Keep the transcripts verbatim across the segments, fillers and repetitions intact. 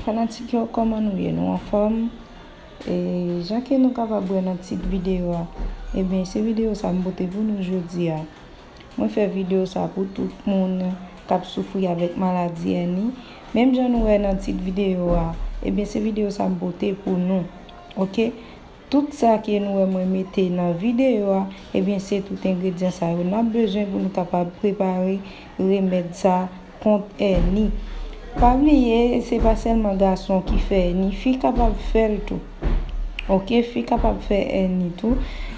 Fanatik yo, kòman nou ye? Nou anfòm? E jan ke nou kapab wè nan tit videyo a, ebyen, se videyo sa m pote pou nou jodi a. Mwen fè videyo sa pou tout moun k ap soufri avèk maladi èni. Menm jan nou wè nan tit videyo a, ebyen, se videyo sa m pote pou nou. Oke? Tout sa ke nou wè mwen mete nan videyo a, ebyen, se tout engredyan sa yo n ap bezwen pou nou kapab prepare remèd sa kont èni. Pa bliye, se pa sèlman gason ki fè èni, fi kapab fè l tou. Oke, fi kapab fè èni tou.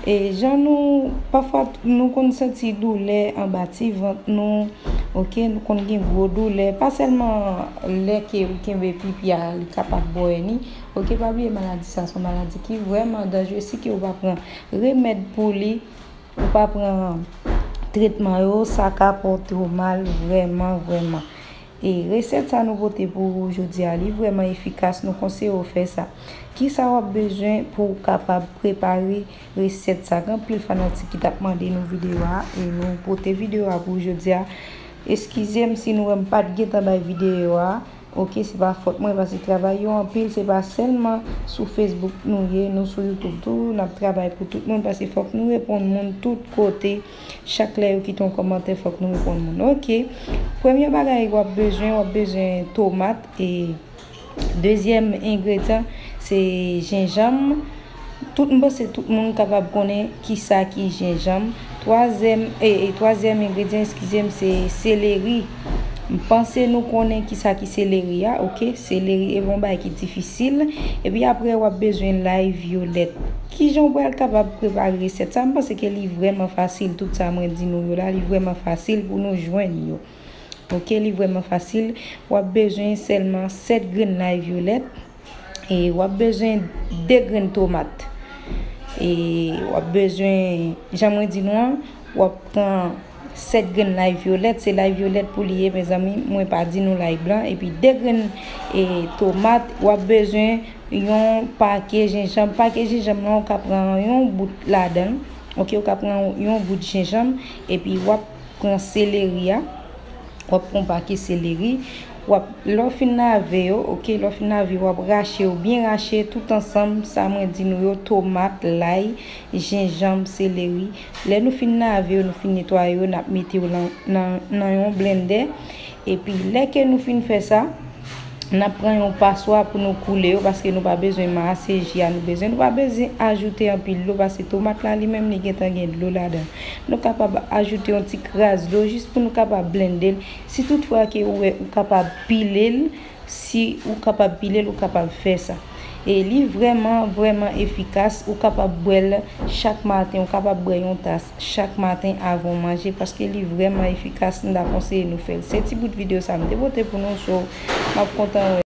E jan nou, pafwa, nou konn santi doulè anba ti vant nou. Oke, nou konn gen gwo doulè. Pa sèlman lè ke ou kenbe pipi a, li kapab ba w èni. Oke, pa bliye, maladi sa se yon maladi ki vrèman danjere. Si ke ou pa pran remèd pou li, ou pa pran tretman yo, sa ka pote w mal vrèman, vrèman. E resèt sa nou pote pou ou jodi a, li vrèman efikas, nou konseye w fè sa. Kisa w ap bezwen pou w kapab prepare resèt sa? Gen anpil fanatik ki t ap mande nou videyo a, e nou pote videyo a pou ou jodi a. Eskize m si nou wè m pa t gentan bay videyo a. Oke, se pa fòt mwen, paske travay yo anpil, se pa sèlman sou Facebook nou ye, nou sou YouTube tou, n ap travay pou tout moun, paske fòk nou reponn moun tout kote. Chak lè yo kite yon kòmantè, fòk nou reponn moun. Oke, premye bagay w ap bezwen, w ap bezwen tomat, e dezyèm engredyan, se jenjanm. Tout, m panse tout moun kapab konnen kisa ki jenjanm. Twazyèm, e, e, twazyèm engredyan, eskize m, se seleri. M panse nou konnen kisa ki seleri a, oke? Seleri e pa yon bagay ki difisil. Epi apre, w ap bezwen lay vyolèt. Kijan w pral kapab prepare resèt sa? M panse ke li vrèman fasil, tout sa mwen di nou yo la, li vrèman fasil pou nou jwenn yo. Oke, li vrèman fasil. W ap bezwen sèlman sèt grenn lay vyolèt. E w ap bezwen de grenn tomat. E w ap bezwen, jan mwen di nou an, w ap pran sèt grenn lay vyolèt, se lay vyolèt pou li ye, mezanmi, mwen pa di nou lay blan, epi de grenn, e, tomat, w ap bezwen yon pake jenjanm. Pake jenjanm lan, ou ka pran yon bout ladan l, oke, ou ka pran yon bout jenjanm, epi w ap pran seleri a, w ap pran yon pake seleri, w ap, lè w fin lave yo, oke, lè w fin lave yo, w ap rache yo, byen rache tout ansanm, sa mwen di nou yo, tomat, lay, jenjanm, seleri. Lè nou fin lave yo, nou fin netwaye yo, n ap mete yo nan, nan, nan yon blendè. Epi, lè ke nou fin fè sa, n ap pran yon paswa pou nou koule yo, paske nou pa bezwen mase ji a nou bezwen. Nou pa bezwen ajoute anpil dlo, paske tomat la, li menm, li gentan gen dlo ladan. Nou kapab ajoute yon ti kras dlo jis pou nou kapab blende l. Si toutfwa ke ou wè ou kapab pile l, si ou kapab pile l, ou kapab fè sa. E li vrèman, vrèman efikas. Ou kapab bwè l chak maten. Ou kapab bwè yon tas chak maten avan w manje, paske li vrèman efikas. M ta konseye nou fè l. Se ti bout videyo sa m te pote pou nou, so, m ap kontan wè.